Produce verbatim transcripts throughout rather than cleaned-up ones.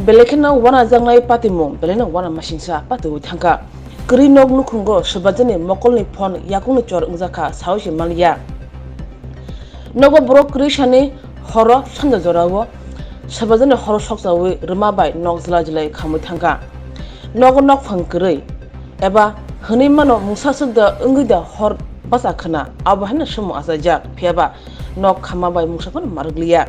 Belai kheno wanajaknai patimung, belaino wana masingsa patiwi thangkha. Kwrwi nok nukhungo swbajani mokolni phone yakungni chor wngjakha, saui se manliya. Nogo borok kwrwi sani horo sanja jorao swbajani horo sokchaui rwma bai nok jwlai jwlai khamwi thangkha. Nogo nokphang kwrwi eba hwnwi mano mungsa swk da wngwi da hor bacha khwna, abo haino swmung achaijak, phiyaba nok khamma bai mungsa phano marwkliya.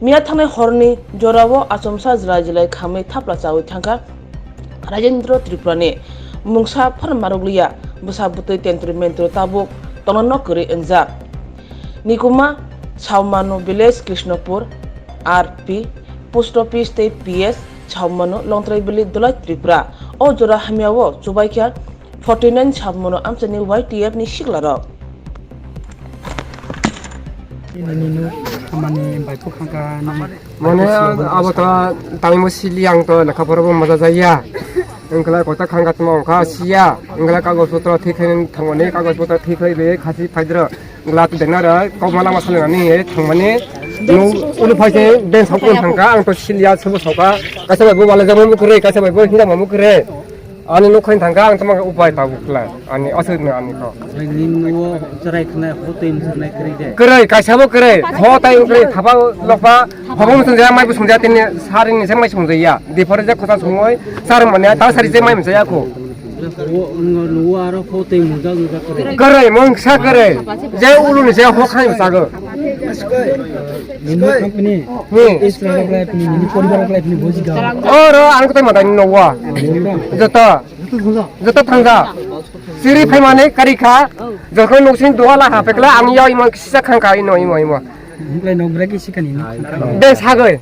Miya thangnai horni jorao achomsa jwlai jwlai khamwi thapla chaui thangkha Rajendra Tripurani mungsa phano marwkliya, bwsa bwtwi tentri mentri tabuk tongna nok kwrwi wngjak. Nikuma Saumanu Village Krishnapur R P Post Office tei P S Saumanu Longtraibili Dholai Tripura. O jora hamyao chubaikha forty nine Saumanu amchaini Y T F ni siklarok. Nini nuk hamani bai phuk hangka nang. Mane abo to tangmo sili ang to lekha pora bo maja jaya. Wngkla kota khangka tma wngkha siya. Wngkla kagoj potro thik khaini thangmani kagoj potro thik khai be khasi phaidro. Wngkla to denaro kokma lama salengani thangmani. Nung ulu phaise ben sokon thangka ang to siliya subo soka. Kaisa bai bo wala jamo mukre kaisa bai bo hinda mukre. Ani nuk khaini thangka ang tamo upai tabuk khlai. Ani aswk no ani kok. Nini nugo cherai khna ho twi mswnai kwrwi de. Kwrwi, kaisa bo kwrwi. Ho tai kwrwi, thapa lokpa, hobo mswngjaya, mai bo swngjaya, tini saring ni se mai swngjaya. Dipore je khosa sungoi, sar mane, ta sari je mai msaya ko. Nugo aro ho twi mujak mujak kwrwi. Kwrwi, mungsa kwrwi. Je ulu ni se ho khai msago. Nini company, Hmm. Isra rok lai pini, nini poribar rok lai pini, boji ga. Oro, ang kotai madai ni nogo. Joto. Joto thangja. Siri phaimani kari kha. Jokhon nuksing duha la hapekla ang yao imo kisa khangka ino imo imo. Hiklai nok bra ki sikani ni. Be sagoi.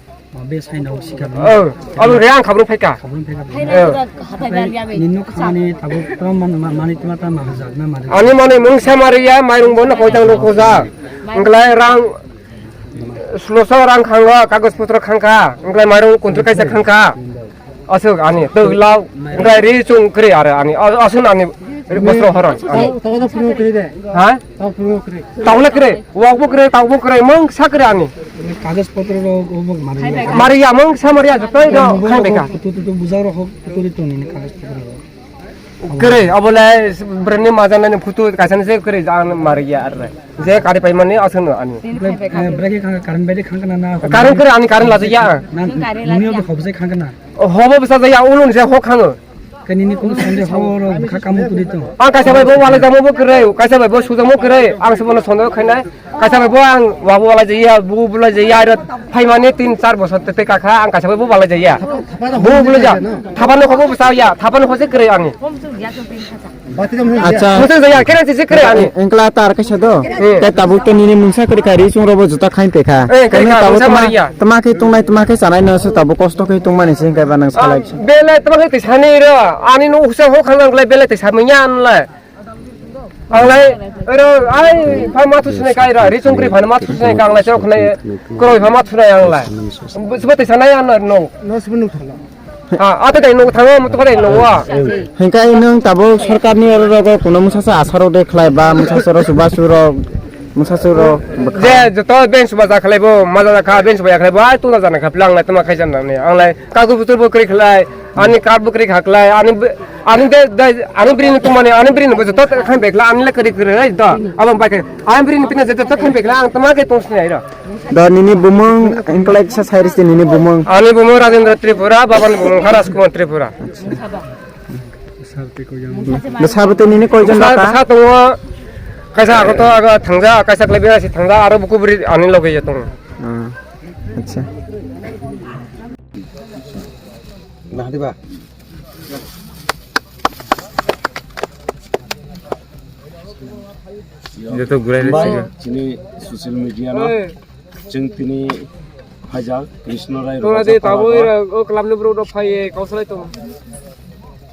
Be sai nok sika. Oh, abo re ang khabru phaika. Khabru phaika. Ninu khamani tabo tama mani tama tama hajak na mari. Ani mani mungsa mariya mairung bono koitang rok khoja. Wngklai rang sloso rang khango kagoj potro khangka. Wngklai mairung kuntru kaisa khangka. Aswk ani twi lau, wngkha ri chwng kwrwi aro ani, o-, aswk ani bosro horon ani. Tabo, tabo da phuru kwrwi de. Ha? Tabo phuru kwrwi. Tabo le kwrwi, wak bo kwrwi, tabo bo kwrwi, mungsa kwrwi ani. Kagoj potro rok obo mari. Mari ya, mungsa mari ya, joto do khai beka. Photo, photo, photo bujak rok, photo ri tong nini kagoj potro rok. Kwrwi, obo le brand ni maja nani photo kaisa ni se kwrwi, ang mari ya ar le. Je kari pai mani aswk no ani. Brekhe khang, current bai de khang kana na? Current kwrwi ani current laja ya. Na, nini obo hobjai khang kana? Hobo bwsa jaya, ulo ni se hok khango. Khe nini kunu sande horo bwkha kamu kwrwi tong. Ang kaisa bai bo walai jamo bo kwrwi, kaisa bai bo sujamo kwrwi, ang se bono sondeho khainai. Kaisa bai bo ang wabo walai jaya, bubu bulai jaya, aro phaimani tin char bosor tete kakha, ang kaisa bai bo walai jaya. Bubu bulai ja, thapano khobo bwsa ya, thapano khose kwrwi ani. Acha. Muchung jaya, kena sisi kere ani. Engkla tar kaisa do. Hmm. Te tabuk to nini mungsa kari kari chung robo juta khain pekha. Eh, kene kari kha, tabuk mungsa tama, mariya. Tama khe tungnai, tama khe chanai no se tabuk kosto khe tungmani se kaiba nang salai. Belai tama khe tisani ro. Ani no usa ho khang ang belai tisani ya anlai. Anglai, ro, ai, pha ma thu sunai kai ra, ri chung kri pha ma thu sunai ka anglai chok khnai, kroi pha ma thu nai anglai. Sbo tisanai an no. No sbo nuk thalo. Ha, ate dai nuk thango, mutu dai nuk wa. Hingkai nung tabuk sorkar ni oro rogo kuno musa sa asaro de khlai ba, musa soro subasu rok, musa soro bwkha. Je joto ben suba ja khlai bo, maja ja kha, ben suba ya khlai bo, ai tuna jana kha, plang lai tuma khai jan nang ni. Ang lai kagu butur bo kri khlai, ani kar bo kri kha khlai, ani b-, ani de, de, ani bri ni tumani, ani bri ni bo joto khai bekla, ani le kri kri rai do. Abang bai khai, ani bri ni pina joto khai bekla, ang tuma ke tong sini ai ro. Do nini bumung, engkla kisa sai risi nini bumung. Ani bumung Rajendra Tripura, babani bumung kha Rajkumar Tripura. Bwsa bwtwi nini koijon bwsa, bwsa tongo, kaisa ago to ago thangja, kaisa khlai bera si thangja, aro buku bwrwi ani loge je tongo. Ah, acha. Nah, di ba? Joto gurai rwsio. Chini social media no chwng tini phaijak Krishna Rai Rwajapra o.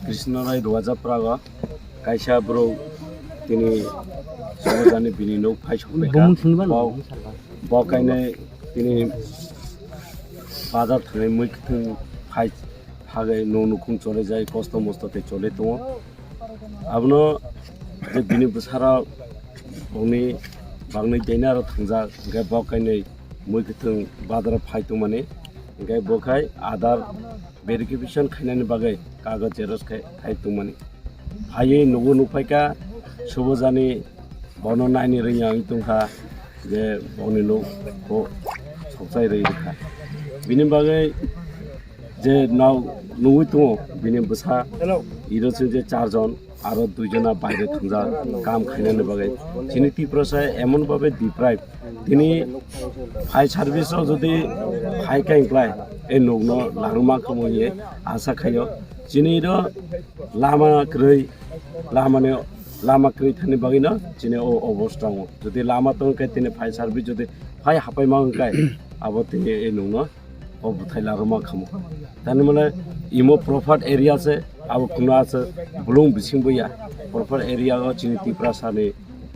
Krishna Rai Rwajapra o kaisa bro tini somajani bini nuk phai sokphaikha. Bo kainai tini bazar thangnai mui kwthwng phai. Hagai no nukhung chole jai, kosto mosto tei chole tongo. Abono je bini bwsarok bongni bangni daina aro thangjak, hingke bo kainwi mui kwthwng badaro phai tongmani. Hingke bo khai Aadhaar verification khainani bagwi kagoj xerox khai, khai tongmani. Phaiwi nugo nukphaikha, subojani bono naini rwngya wng tongkha je boni nuk bo sokchai rwi rwkha. Bini bagwi je nao nugwi tongo, bini bwsa iro se je charjon, aro duijona baire thwngjak kam khainani bagwi. Chini Tiprasa emon bhabe deprive, tini fire service o jodi phai khe wngklai, e nukno laruma khamu hinwi asa khaio. Chini iro lama kwrwi, lamani, lama kwrwi thani bagwino chini o obostha wngo. Jodi lama tongkhe tini fire service jodi phai hapai ma wngkhe, abo tini e nukno o bwthai laruma khamu. Tani mane imo proper area se, abo kuno ase, bulung bising bo ya. Proper area o chini Tiprasa ni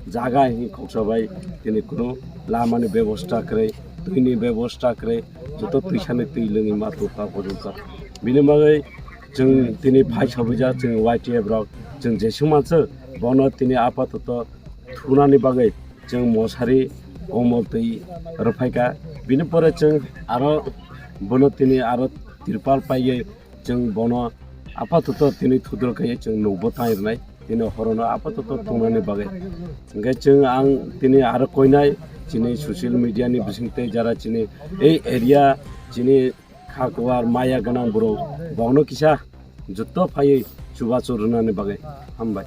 jaga hin khoksa bai tini kuno lama ni bebosta kwrwi, twi ni bebosta kwrwi, joto twisa ni twi lwngwi ma tongkha pojokta. Bini bagwi chwng tini phai sabuja chwng Y T F rok chwng jesung manse bono tini apatoto thunani bagwi chwng mosari komol twi rwphaikha. Bini pore chwng aro bono tini aro tirpal paiwi chwng bono apatoto tini thudro kaiwi chwng nukbo tang rwnai, tini horono apatoto tongnani bagwi. Hingke chwng ang tini aro koinai chini social media ni bisingtwi jara chini ei area chini kha kuwar maya gwnang borok bokno kisa jotto phaiwi chubachu rwnani bagwi. Hambai.